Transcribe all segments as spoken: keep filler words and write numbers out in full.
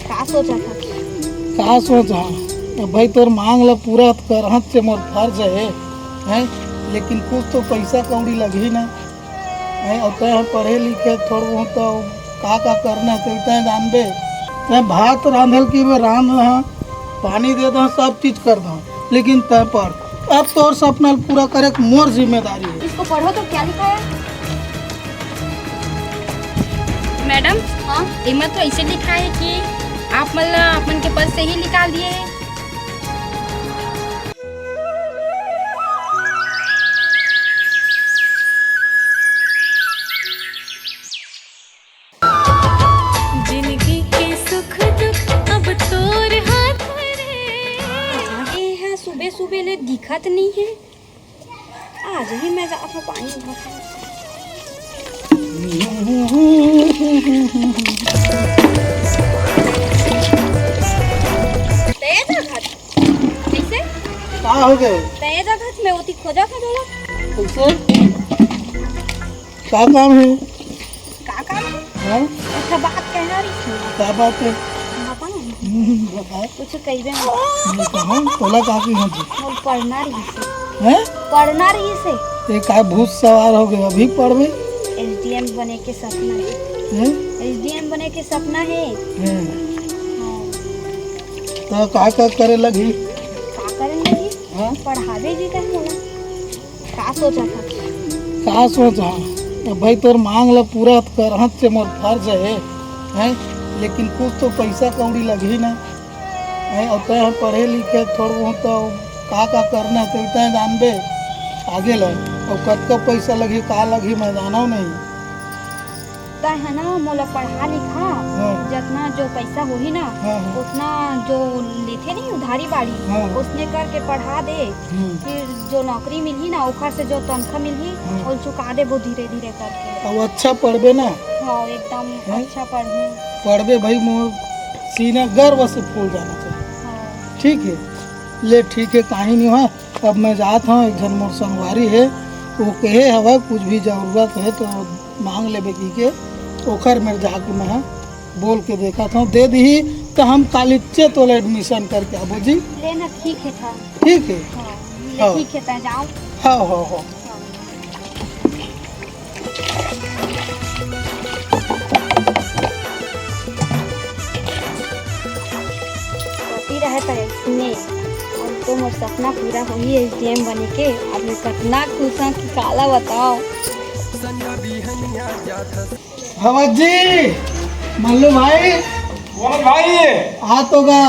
का सोचत हस? का सोचा? अब भाई, तोर मांग ला पूरा करहत से मोर फर्ज हे, हैं? लेकिन कुछ तो पैसा कौड़ी लगही ना, हैं? और तैं ह पढ़े लिखे थोड़ बहुत तो का का करना हे, तैं जानबे। तैं भात रांधल की मैं रांध लहा, पानी दे दहा, सब चीज कर दहा, लेकिन तैं पढ़। अब तोर सपना ल पूरा करे के मोर जिम्मेदारी हे। इसको पढ़ो तो क्या लिखा है? मैडम, हाँ? एमा तो ऐसे लिखा है कि आप मन ला अपन के पद से ही निकाल दिए हैं। जिंदगी के सुख दुख अब तोर हाथ रे। ए हा सुबह सुबह ले दिखत नहीं है। आज ही मैं जात हूँ पानी भर। तेज आ घाट। कैसे? का हो गए? तेज आ घाट में ओती खोजा था तोला। कैसे? का काम हे? का काम हे? हाँ? अच्छा, बात कहना रही थी। का बात हे? बता ना। हम्म, बता। कुछ कहिबे ना। मैं कहूँ, तोला का की होती? मोर पढ़ना रही से। हैं? पढ़ना रही से। ये का भूत सवार हो गए, अभी पढ़बे? एसडीएम बने के सपना हे। हैं? एसडीएम बने के सपना हे। हैं। हाँ। तो का का करे लगी? का करे लगी? हाँ? पढ़ावे जी कहीं होला। का सोचत हस? का सोचा? अब भाई, तोर मांग ला पूरा करहत से मोर फर्ज हे, हैं? लेकिन कुछ तो पैसा कौड़ी लगही ना, हैं? और तैं ह पढ़े लिखे थोड़ बहुत तो का का करना हे, तैं जानबे आगे ला। और कतका पैसा लगही, का लगही, मैं जानव नहीं। तैं ह ना मोला पढ़ा लिखा, हाँ। जतना जो पैसा होही ना, हाँ, हाँ। उतना जो लेथे नहीं उधारी बाड़ी, हाँ। उसने करके पढ़ा दे। हम्म। फिर जो नौकरी मिलही ना, ओखर से जो तनखा मिलही, हम्म। और चुका देबो धीरे धीरे करके। अब अच्छा पढ़बे ना? हाँ, एकदम हैं? अच्छा पढ़बे। पढ़बे भाई, मोर सीना गर्व से फूल जाना चाहिए। हाँ। ठीक है, ले ठीक है, काहीं नहीं हुआ। अब मैं जात हूँ, एक झन मोर संगवारी है, वो कहे हवा कुछ भी जरूरत है तो मांग लेबे की के, ओखर मेर जाके मैं बोल के देखत हूँ, दे दिही तो हम कालिच्चे तोला एडमिशन करके आबो जी। लेना ठीक है था। ठीक है। हाँ, ले हाँ। ठीक है, तै जाओ। हाँ, हाँ, हाँ। हाँ। कॉपी रहे तो इसने, अब तो मोर सपना पूरा होही एसडीएम बने के। अब मैं कतना खुश हूँ कि काला बताओ। भगत जी, मल्लू भाई। मोहन भाई। आ तो गा।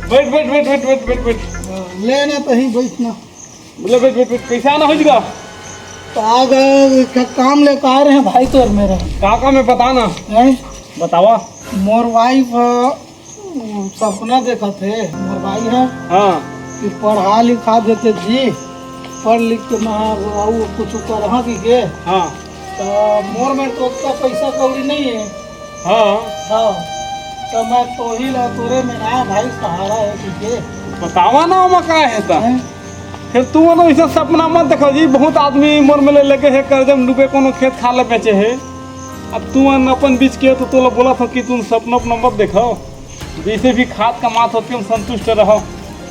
बैठ, बैठ, बैठ। हाँ, लेना तो ही बैठना। बोले, "बैठ, बैठ, बैठ, कैसे आना हो जगा?" तो आ गए, एक काम लेके आ रहे हैं भाई तोर मेरा। का काम है, बता ना। हैं? बतावा। मोर वाइफ, अ, सपना देखत है, मोर भाई है। हाँ। कि पढ़ा लिखा देते जी, पढ़ लिख के मैं अउ कुछ करहा की के। हाँ। तो मोर में तो उतना पैसा कौड़ी नहीं है। हाँ। हाँ, तो मैं तो ही ला तोरे में ना भाई सहारा है तुझे। बतावा ना ओमा का है ता। हैं? फिर तू ना ऐसा सपना मत देखो जी, बहुत आदमी मोर में ले लगे है, कर्ज में डूबे, कोनो खेत खार ले बेचे है। अब तू अन अपन बीच के तो तोला बोला था कि तुम सपना अपना मत देखो, जैसे भी खात कमात हो तुम संतुष्ट रहो।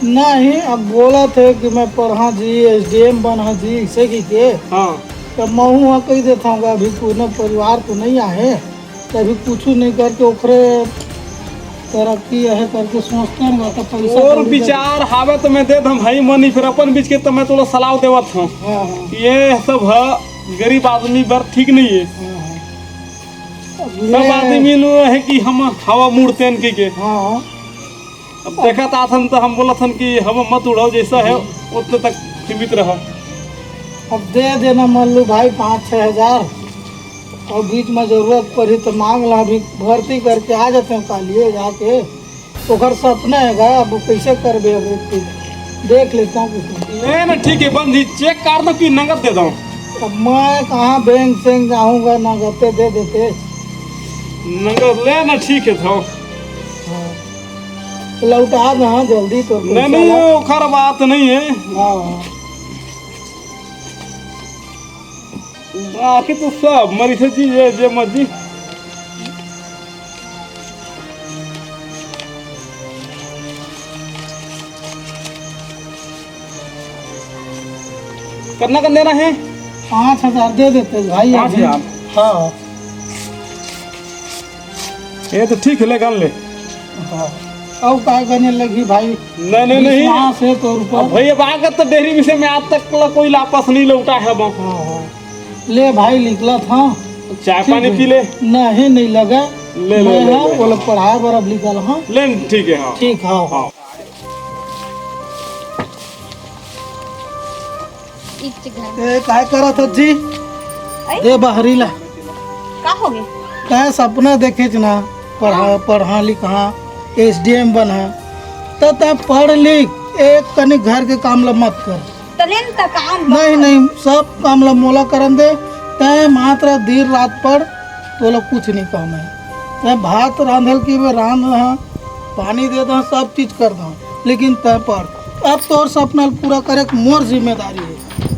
नहीं, अब बोला थे कि मैं पढ़ा जी, एसडीएम बना जी, इसे की के। हाँ। तो महू वहाँ कही देता हूँ, अभी पूर्ण परिवार तो नहीं आए। कभी कुछ नहीं करके ओकरे तरक्की है करके सोचते हैं, तो पैसा और कौड़ी विचार हावे तो मैं दे दम भाई मनी, फिर अपन बीच के तो मैं तोला सलाह देवत हूँ। हाँ, हाँ। ये सब है, गरीब आदमी बर ठीक नहीं है। हाँ, हाँ। अब सब ये आदमी लो है कि हम हवा मुड़ते हैं कि के। हाँ, हाँ। अब देखत आथन तो हम बोलत हन कि हम मत उड़ाओ, जैसा है उतने तक सीमित रहो। अब दे देना मान लो भाई पाँच छः हजार, और बीच में जरूरत पड़ी तो मांग ला, अभी भर्ती करके आ जाते हैं कालिए जाके। ओकर सपना है गा, अब कैसे करबे, अब एक दिन देख लेता हूँ कुछ। नहीं ना, ठीक है, बंद ही, चेक कर दो कि नगद दे दो। अब मैं कहाँ बैंक से जाऊँगा, नगद दे देते। नगद ले ना, ठीक है था। हाँ। तो लौटा दे, हाँ, जल्दी तो नहीं, पैसा नहीं, ला। ओखर बात नहीं है। हाँ, हाँ। बाकी तो सब मरी से जी, ये जे मर्जी। कतना कन देना हे? पाँच हजार दे देते भाई, पाँच हजार? अभी। हाँ। ये तो ठीक है, ले गन ले। हाँ। अउ काय गने लगी भाई? नहीं, नहीं, नहीं। विश्वास है तोर ऊपर। अब भाई, अब आगत तो डेयरी में से मैं आज तक ला कोई लापस नहीं लौटा है अब। हाँ, हाँ। ले भाई, निकलत हाँ। चाय ठीक पानी है। पी ले। नहीं, नहीं लगा। ले, ले, मैं ले, हाँ, ले। वो लोग पढ़ाए बर अब निकल हाँ। ले, ठीक है, हाँ। ठीक, हाँ। हाँ। इच घर। ए, काय करत हस जी? आई? दे बहरी ला। का हो गे? तैं सपना देखेच ना, पढ़ा, हाँ। पढ़ा लिखा, एसडीएम बना, त तैं पढ़ लिख, एक कनी घर के काम ला मत कर। त लेन त काम बा। नहीं, नहीं, सब काम ला मोला करन दे, तैं मात्र दिन रात पढ़, तोला कुछ नहीं काम है। तैं भात रांधल की बे रांध रहा, पानी दे दहा, सब चीज कर दहा, लेकिन तैं पढ़। अब तोर सपना ल पूरा करे के मोर जिम्मेदारी है।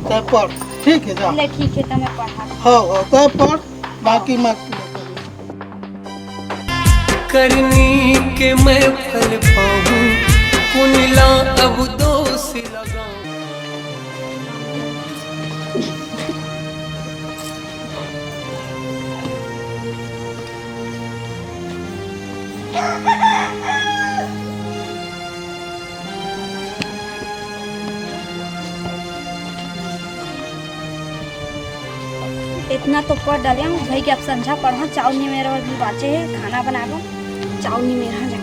तैं पढ़, ठीक है, जा। ले, ठीक है, त मैं पढ़ा। हाँ, हाँ, तैं पढ़, बाकी मैं पूरा करूँ। करनी के मैं फल पाऊँ, कुनला अब दोष लगाऊँ। इतना तो पढ़ डाले हूँ भाई कि अब संझा पढ़ा, चाउर निमेरा भी बाचे है, खाना बनाबो, चाउर निमेरा जा।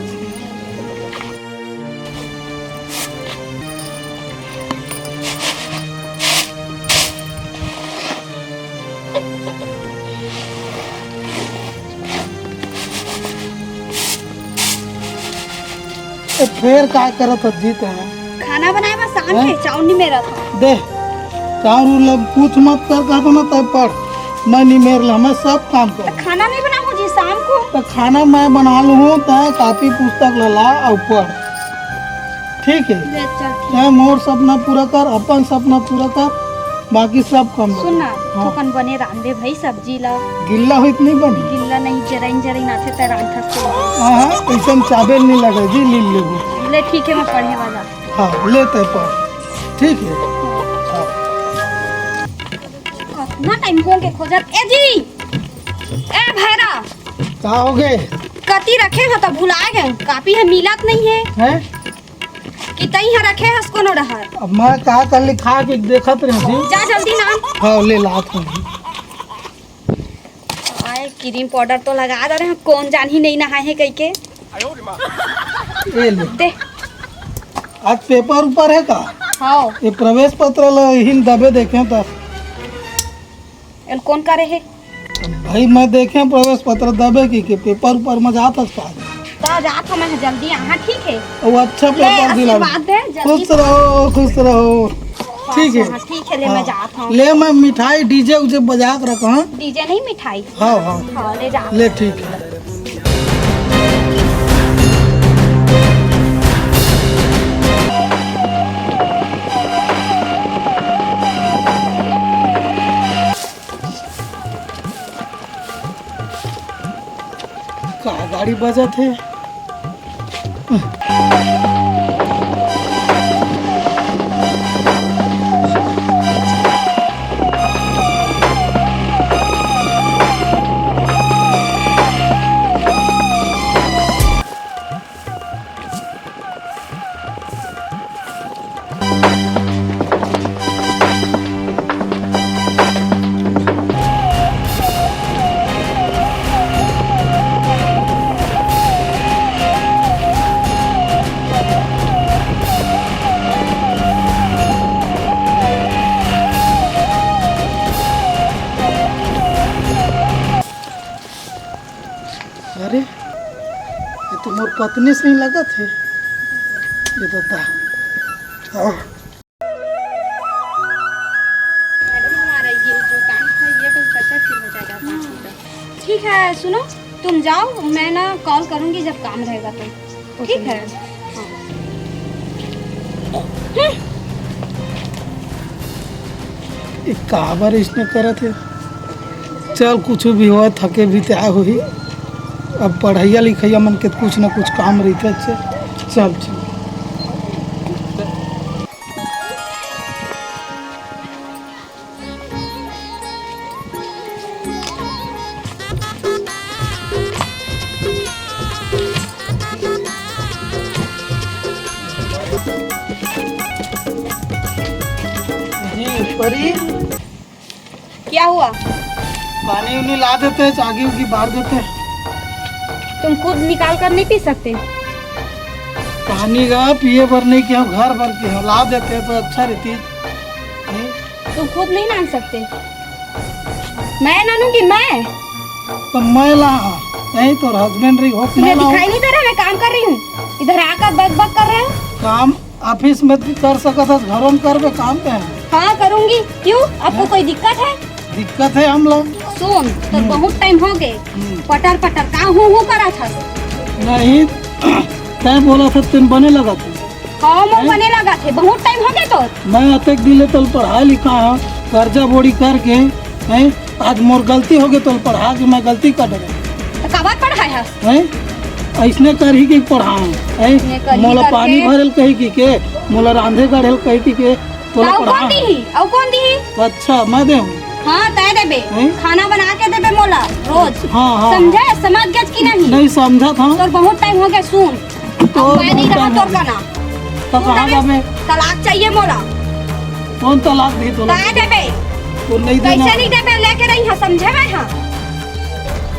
ए, फेर काय करत हस जी तैं? खाना बनाए बर शाम हैं? के चाउर निमेरत हँव। दे, चाउर उर ला कुछ मत कर, कहत हँव ना, तैं पढ़, मैं निमेर लूँ, मैं सब काम करूँ। त खाना नहीं बनाहू जी शाम को? त खाना मैं बना लूँ, तैं कापी पुस्तक ला ला अउ पढ़, ठीक है? ले चल, ठीक। तैं मोर सपना पूरा कर, अपन सपना पूरा कर, बाकी सब काम सुन ना, हाँ। थोकन बने रांधे भाई सब्जी ला। गिल्ला होई त नहीं बनी? गिल्ला नहीं, जरइन जरइन आथे, तैं रांधथस तो। हाँ, हाँ, अइसन चाबे नहीं लगे जी, लील लेबो। ले ठीक है, मैं पढ़े वाला। हाँ, ले तैं पढ़, ठीक है। हाँ। कतना टाइम हो गे खोजत, ए जी, ए भैरा। का हो गे? कति रखे हो त भुला गे, कापी ह मिलत नहीं है। हैं? कि तहीं ह रखे हस कोनो डहर। अब मैं का कर ली, खा के देखत रहे जी। जा जल्दी ना। हाँ, ले लात हूँ। आय, क्रीम पाउडर तो लगा दे रहे हैं, कौन जानही नहीं नहाए है कह के। ए ले। दे। आज पेपर ऊपर है का? हाँ। ये प्रवेश पत्र ला हिन दबे देखे तो। एल कौन करे है? भाई, मैं देखे प्रवेश पत्र दबे की के पेपर ऊपर में जात हस का? तो जात हूँ मैं जल्दी, हाँ, ठीक है। वो अच्छा ले, पेपर दिला। आशीर्वाद दे, जल्दी। खुश रहो, खुश रहो। ठीक है। हाँ, ठीक है, ले, मैं हाँ। जात हूँ। ले, मैं मिठाई डीजे उजे बजा के रखा हूँ। डीजे नहीं, मिठाई। हाँ, हाँ। हाँ, ले जा। ले, ठीक है। का गाड़ी बजत हे? अरे, ये तो मोर पत्नी से नहीं लगत हे। ये दादा। हाँ। मैडम, हमारा ये जो काम था, ये बस बचा, फिर हो जाएगा पाँच मिनट। ठीक है, सुनो, तुम जाओ, मैं ना कॉल करूँगी जब काम रहेगा तो। ठीक है। हाँ। ये काबर इसने करत हे? चल, कुछ भी हो, थके भी ते आए होही। अब पढ़ैया लिखैया मन के कुछ ना कुछ काम रहिथे। चल, चल, चल। अरे, क्या हुआ? पानी उनी ला देते, आगी उगी बार देते। तुम खुद निकाल कर नहीं पी सकते? पानी का पिए बर नहीं, कि हम घर बर के हम ला देते तो अच्छा रहती। नहीं? तुम खुद नहीं लान सकते? मैं लानूंगी, मैं। तो मैं ला, नहीं तो हस्बैंड रही हो, तुझे मैं लाऊं। दिखाई नहीं दे रहा मैं काम कर रही हूँ? इधर आकर बक बक कर रहे हो। काम ऑफिस में भी कर सकत हस, घरों में करबे काम पे है। हाँ करूंगी। क्यों, आपको हैं? कोई दिक्कत है? दिक्कत है हम लोग। सुन, तो हम्म। बहुत टाइम हो गए, हम्म। पटर पटर का हूँ हूँ करा था। नहीं, तय बोला था, तुम बने लगा था। हाँ, मैं हैं? बने लगा थे, बहुत टाइम हो गए तो। मैं अतेक दिन ले तोल पढ़ाई लिखा है, कर्जा बोड़ी करके, हैं? आज मोर गलती हो गई, तोल पढ़ा के मैं गलती कर डरे। तो काबर पढ़ाए हस? हैं? ऐसने करही कि पढ़ाऊं, हैं? ऐसने करही मोला करके। पानी भरल कही कि के, मोला रांधे गढ़ल कही कि के, तोला तो अउ कौन पढ़ाऊं। दिही? अउ कौन दिही? अच्छा, मैं देहूं। हाँ, तय देबे। हैं? खाना बना के देबे मोला रोज। हाँ, हाँ। समझे? समझ गज कि नहीं? नहीं समझा था। तोर बहुत टाइम हो गया, सुन। तो अब मैं नहीं रहा तोर कना। तो सुन कहाँ अबे, जाबे? तलाक चाहिए मोला। कौन तलाक दी तोला? तय देबे। वो नहीं देना। कैसे नहीं देबे? लेके रही हाँ, समझे भाई हाँ।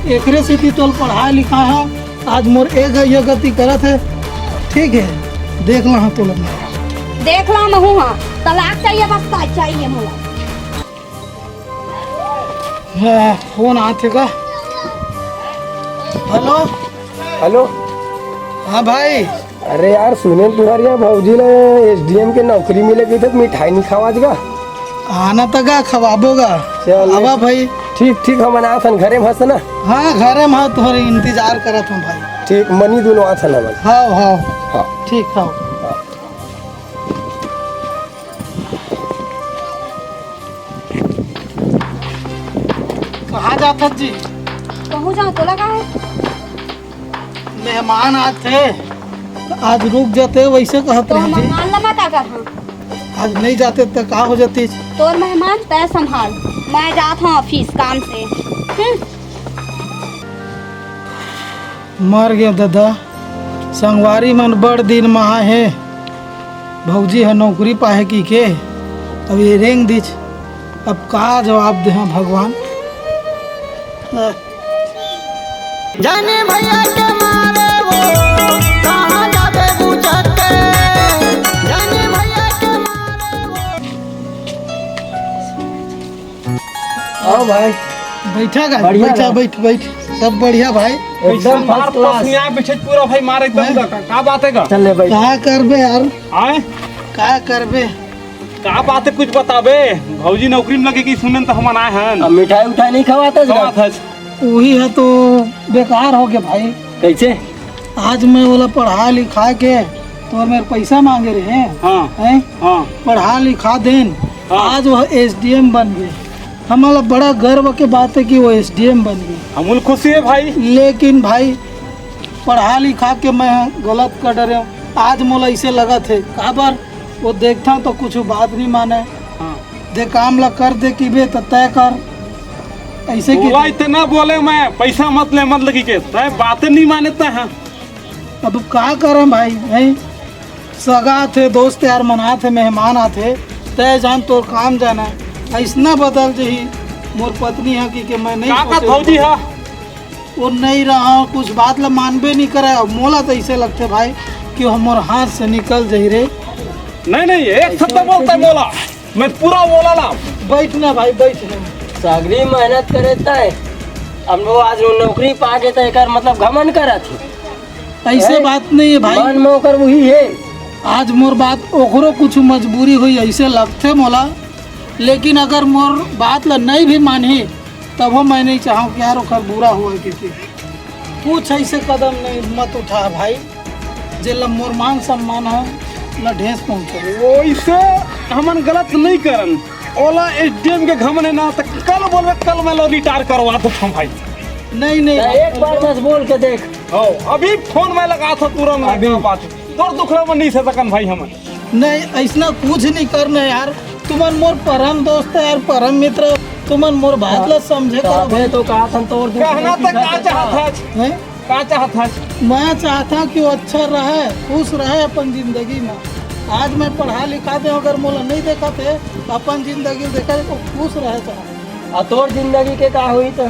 एकरे सेती तोल पढ़ाई लिखा है, आज मोर एक ये गति करत है। ठीक है, देख ला हाँ तोला। देख ला महू हाँ, तलाक चाहिए बस, तय चाहिए मोला। हाँ, फोन आथे का? हेलो। हेलो। हाँ भाई। अरे यार, सुने तुहर यार भौजी ने एसडीएम के नौकरी मिले कही थे, तो मिठाई नहीं खवाज गा? आना त गा, खवाबो गा। चल। आवा भाई। ठीक, ठीक, हमन आथन घरे में हस ना। हाँ, घरे में हाँ, तुहर इंतजार करत हूँ भाई। ठीक, मनी दोनों आथन हमन। हाँ, हाँ। हाँ। ठीक, हाँ। हाँ। कहाँ जाथस जी? कहूँ जाओ, तोला का है? मेहमान आथे, आज रुक जाते, वैसे कहत तो रहे जी। मेहमान ला मत आकर, हाँ। आज नहीं जाते तो का हो जाती? तोर मेहमान तय संभाल, मैं जात हूँ ऑफिस काम से। हम्म। मर गया दादा, संगवारी मन बड़ दिन म आए हे, भौजी ह नौकरी पाहे की के, अब ये रेंग दिच, अब का जवाब देहा भगवान। जानी भैया के मारे वो, कहाँ जाबे बुझते, जानी भैया के मारे वो। आओ भाई। बैठा का? बढ़िया बैठा, ना? बैठ, बैठ। सब बढ़िया भाई। एकदम कैसे मार first class। पसनिया पीछे पूरा भाई मार एकदम हैं? का, का, का बात है का? चल ले भाई। का करबे यार? आए? का करबे? का बात है कुछ बताबे? भौजी नौकरी में लगे कि सुनन तो हमन आए हन। अब मिठाई उठाई नहीं खवाता खवात हस? वही है तो बेकार हो गया भाई। कैसे? आज मैं बोला पढ़ा लिखा के तो मेरे पैसा मांगे रहे हैं। हाँ। हैं? हाँ। पढ़ा लिखा देन। हाँ। आज वह एसडीएम बन गए। हमारा बड़ा गर्व के बात है कि वो एसडीएम बन गए। हमूल खुशी है भाई। लेकिन भाई पढ़ा लिखा के मैं गलत कर डरे हूँ। आज मोला इसे लगा थे काबर वो देखता तो कुछ बात नहीं माने। हाँ। दे काम ला कर दे किबे त तय कर। ऐसे कि बोला इतना बोले मैं पैसा मत ले मत लगी के तय बातें नहीं माने तय हाँ। अब का करम भाई, हैं? सगा थे, दोस्त यार मना थे, मेहमान आथे, तय जान तोर काम जाना। ऐसना बदल जही मोर पत्नी हा कि, कि मैं नहीं का का सोचे भौजी हों। हा? वो नहीं रहा, कुछ बात ला मानबे नहीं करे। अब मोला तो ऐसे लगते भाई कि वो मोर हाथ से निकल जही रे। नहीं, नहीं, एक शब्द बोलता है मोला, मैं पूरा बोला ला। बैठ ना भाई, बैठ ना। सगरी मेहनत करे तय, अब वो आज वो नौकरी पा के तय कर, मतलब घमंड करत है। ऐसे हैं? बात नहीं है भाई। मन में ओकर वही है। आज मोर बात ओकरो कुछ मजबूरी हुई, ऐसे लगथे मोला, लेकिन अगर मोर बात ला नहीं भी मानही, तबो मैं नहीं चाहूँ कि यार ओकर बुरा हुआ, क्योंकि कुछ ऐसे कदम नहीं मत उठा भाई, जेला मोर मान सम्मान है ला ठेस पहुँचे। वैसे हमन गलत नहीं करन, ओला एसडीएम के घमंड है ना, तो कल बोलबे, कल मैं लो रिटायर करवा दो हम भाई। नहीं, नहीं तो भाई। एक बार बस बोल के देख। हो, अभी फोन में लगा था तुरंत अभी। लगा बात। तोर दुखड़ा में नहीं से सकन भाई हमन। नहीं, ऐसना कुछ नहीं करना यार। तुमन मोर परम दोस्त है यार, परम मित्र। तुमन मोर बात ला समझे करो अबे भाई। तो कहा था तोर दुख कहना नहीं तो का समझे चाहत का? है? हैं? का चाहत है? मैं चाहता कि वो अच्छा रहे, खुश रहे अपन जिंदगी में। आज मैं पढ़ा लिखा दे, अगर मोला नहीं देखत हे, अपन जिंदगी ल देखा, तो खुश रहे चाहे। आ तोर जिंदगी के का होई त?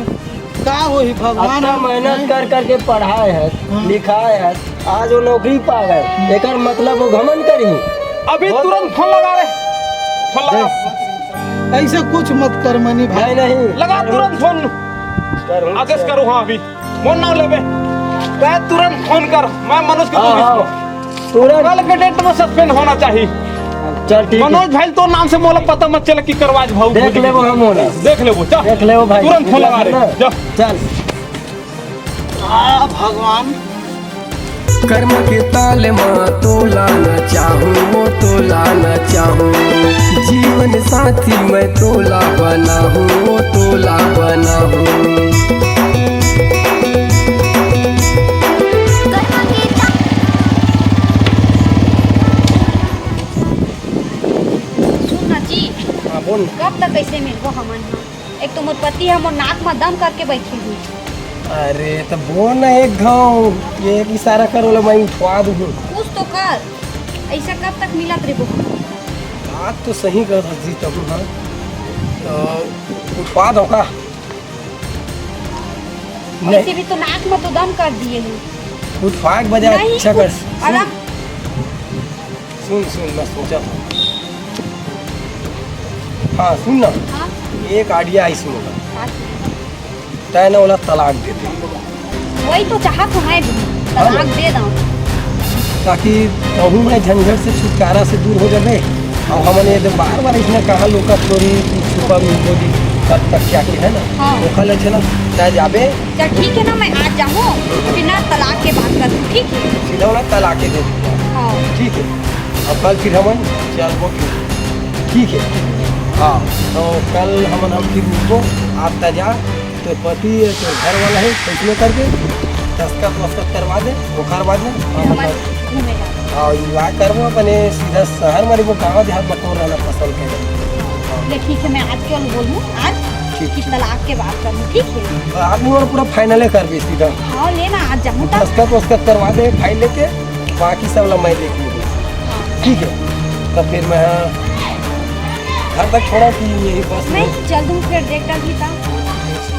का होई भगवान? अतना मेहनत नहीं। कर करके पढ़ाए है, हाँ। लिखाए है, आज वो नौकरी पा गए, एकर मतलब वो घमंड करी? अभी बहुत तुरंत फोन लगा रे, फोन लगा। देख। ऐसे कुछ मत कर मनी भाई। नहीं, नहीं। लगा तुरंत फोन। करूँ। आदेश करो, हाँ, अभी। मोर नाम लेबे। तै तुरंत फोन कर, मैं मनोज के हाँ, पुलिस हाँ। को। तुरंत। कल के डेट में सस्पेंड होना चाहिए। चल, ठीक है। मनोज भाई, तोर नाम से मोला पता मत चले कि करवाज भाऊ देख बोली। लेबो हम मोला। देख लेबो, चल। देख लेबो भाई। तुरंत फोन लगा रे, ना? जा। चल। आ, भगवान। कर्म के ताल मा तोला नचाहूँ, वो तोला नचाहूँ। जीवन साथी मैं तोला बनाहूँ, वो तोला बनाहूँ। सुन ना जी, हाँ, बोल। कब तक ऐसे मिलबो हमन ह? एक तो मोर पति ह मोर नाक म दम करके बैठे हे। अरे, त बोल ना एक घाव, एक इशारा कर, ओला मैं उठवा दूँ। कुछ तो कर, ऐसा कब तक मिलत रहिबो? बात तो सही कहत हस जी, तब हाँ, तो उठवा दो का? नहीं। ऐसे भी तो नाक म तो दम कर दिए हे। उठवाए के बजाय नहीं, अच्छा कर। कुछ अलग। सुन, सुन, मैं सोचा था। हाँ, सुन ना। हाँ? एक idea आई सुन ना। हाँ, सुन। तै ना ओला तलाक दे दे। वही तो चाहत हूँ मैं भी, हाँ ना? तलाक दे दो। ताकि तहूँ मैं झंझट से छुटकारा से दूर हो जाबे। और हमन ये बार बार इसने कहा लोका चोरी छुपा मिलबो जी, कब तक क्या के है ना? हाँ। ओखा ले चला, तै जाबे। चल ठीक है ना, मैं आज जाऊँ, फिर ना तलाक के बात कर दूँ, ठीक है? सीधा ओला तलाक दे दे। हाँ। ठीक है, अब कल फिर हमन चलबो फिर। ठीक है, हाँ, तो कल हमन हम फिर मिलबो। आप ता जा, तो पति है, तो घर वाला है, कैसनो करके दस्तखत वस्तखत करवा दे, ओकर बाद में हमन हमन घूमे जाबो। हाँ, enjoy करबो अपने सीधा शहर में, वो गाँव देहात में कौन रहना पसंद करे। ले ठीक है, मैं आज के बोलूँ आज ठीक, कि ठीक। तलाक के बात करूँ, ठीक है? तो आज मोर पूरा final है कर भी सीधा। हाँ, ले ना, आज जाऊँ तब। दस्तखत वस्तखत करवा दे file लेके, बाकी सब ला मैं देख लूँगी। हाँ। ठीक है, तब फिर मैं घर तक छोड़ा कि यही बस में? नहीं, चल दूँ फिर, देख डाल भी था।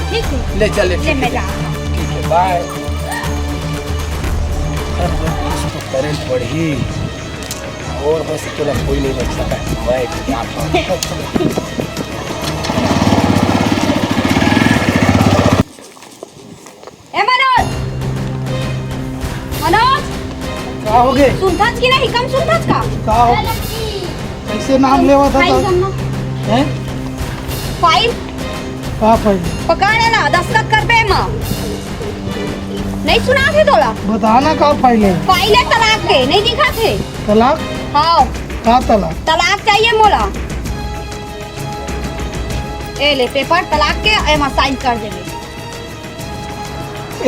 ठीक है? ले चल, ले, ले, ठीक मैं है। जाता हूँ। ठीक है, bye। अरे, इसको करंट पड़ी। और बस इतना कोई नहीं रोक सका। मैं क्या था? ए मनोज, मनोज, का हो गे? सुनथस कि नहीं? कम सुनथस का? का हो गे? कैसे नाम लेवा था file तो? सुन ना। हैं? File? का file? पकड़ ना, दस्तखत करबे माँ। नहीं सुनाथे तोला? बता ना का file है? File है तलाक के, नहीं दिखाथे? तलाक? हाँ। का तलाक? तलाक चाहिए मोला। ए ले paper तलाक के, एमा sign कर देबे।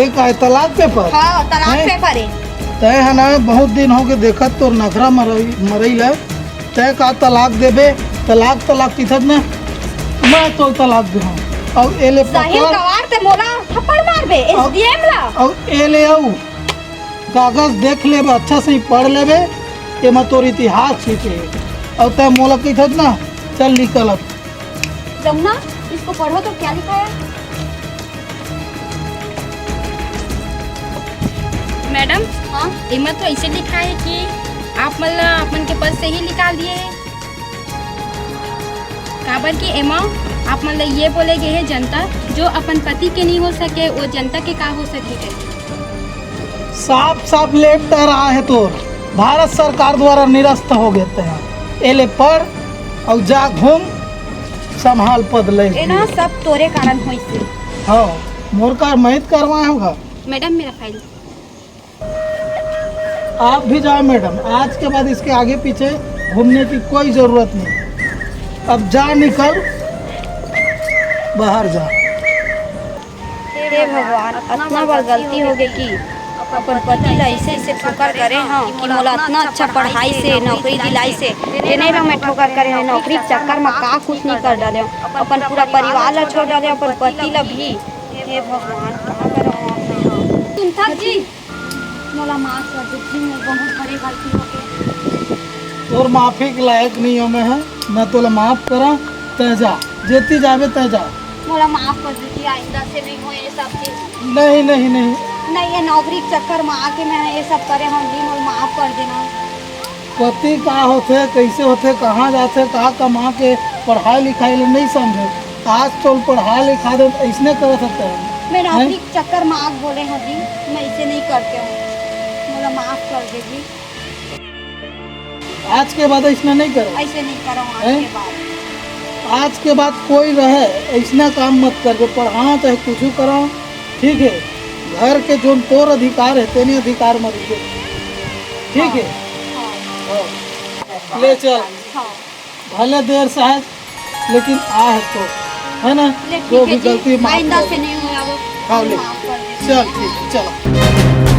ए का है, तलाक paper? हाँ, तलाक हैं? Paper है। तय है ना, बहुत दिन हो गए देखत तोर नखरा मरई, मरई ला। तय का तलाक देबे? तलाक, तलाक किथत ना, मैं तो तलाक दे हूँ। अब ए ले सही पकड़। गवार ते मोला थप्पड़ मारबे, अब, S D M ला। अब ए ले आऊ, कागज देख लेबे, अच्छा से ही पढ़ लेबे, एमा तोर इतिहास सीखे। अब तय मोला कहिथस ना, चल निकल अब। जमुना, इसको पढ़ो तो क्या लिखा है? मैडम, हाँ? एमा तो ऐसे लिखा है कि आप मन ला अपन के पद से ही निकाल दिए हैं। काबर कि एमा आप मन ला ये बोले गए है, जनता जो अपन पति के नहीं हो सके, वो जनता के का हो सके? साफ साफ लेटर आए है तोर, भारत सरकार द्वारा निरस्त हो गए ते हैं। ए ले पढ़ और जा घूम, संभाल पद ले। ए ना सब तोरे कारण होइसे। हाँ, मोर कार मैं करवाए होगा। मैडम, मेरा file। आप भी जाओ मैडम, आज के बाद इसके आगे पीछे घूमने की कोई जरूरत नहीं। अब जा, निकल, बाहर जा। हे भगवान, अतना बड़ गलती हो गई कि अपन पति ला ऐसे ऐसे ठोकर करे हूँ कि मोला अतना अच्छा पढ़ाई से नौकरी दिलाई से, तेने ला मैं ठोकर करे हूँ, नौकरी के चक्कर में का कुछ नहीं कर डाले हूँ, अपन पूरा परिवार ला छोड़ डाले हूँ, अपन पति ला भी। हे भगवान, कहाँ करे हूँ मैं? सुनथस जी, मोला माफ कर दे जी, मोर बहुत बड़े गलती हो गए। तोर माफी के लायक नहीं हो मैं, है ना? तोला माफ करा, तै जा, जेती जाबे तै जा। मोला माफ कर दीजिए, आइंदा से नहीं हो ये सब चीज। नहीं, नहीं, नहीं। नहीं, ये नौकरी के चक्कर में आके मैं ये सब करे हूँ जी, मोला माफ कर देना। पति का होथे, कैसे होथे, कहाँ जाथे, का कमा के पढ़ाई लिखाई ले नहीं समझे। आज तो पढ़ा लिखा दे, ऐसने करत हते हम। मैं नौकरी के चक्कर में आग बोले हूँ जी, मैं इसे नहीं करते हूँ, मोला माफ कर दीजिए। आज के बाद ऐसना नहीं करो। ऐसे नहीं करो आज हैं? के बाद। आज के बाद कोई रहे, ऐसना काम मत करबे, पढ़ाओ चाहे कुछ करो, ठीक है? घर के जोन तोर अधिकार है, तेने अधिकार में रहिए, ठीक है? हाँ। हाँ। ले चल। हाँ। भले देर से है, लेकिन आ है तो, है ना? ले, जो ठीक भी है जी, गलती माफ आइंदा कर से दे। नहीं होगा वो। हाँ, ले। माफ कर दे। चल, ठीक है, चलो।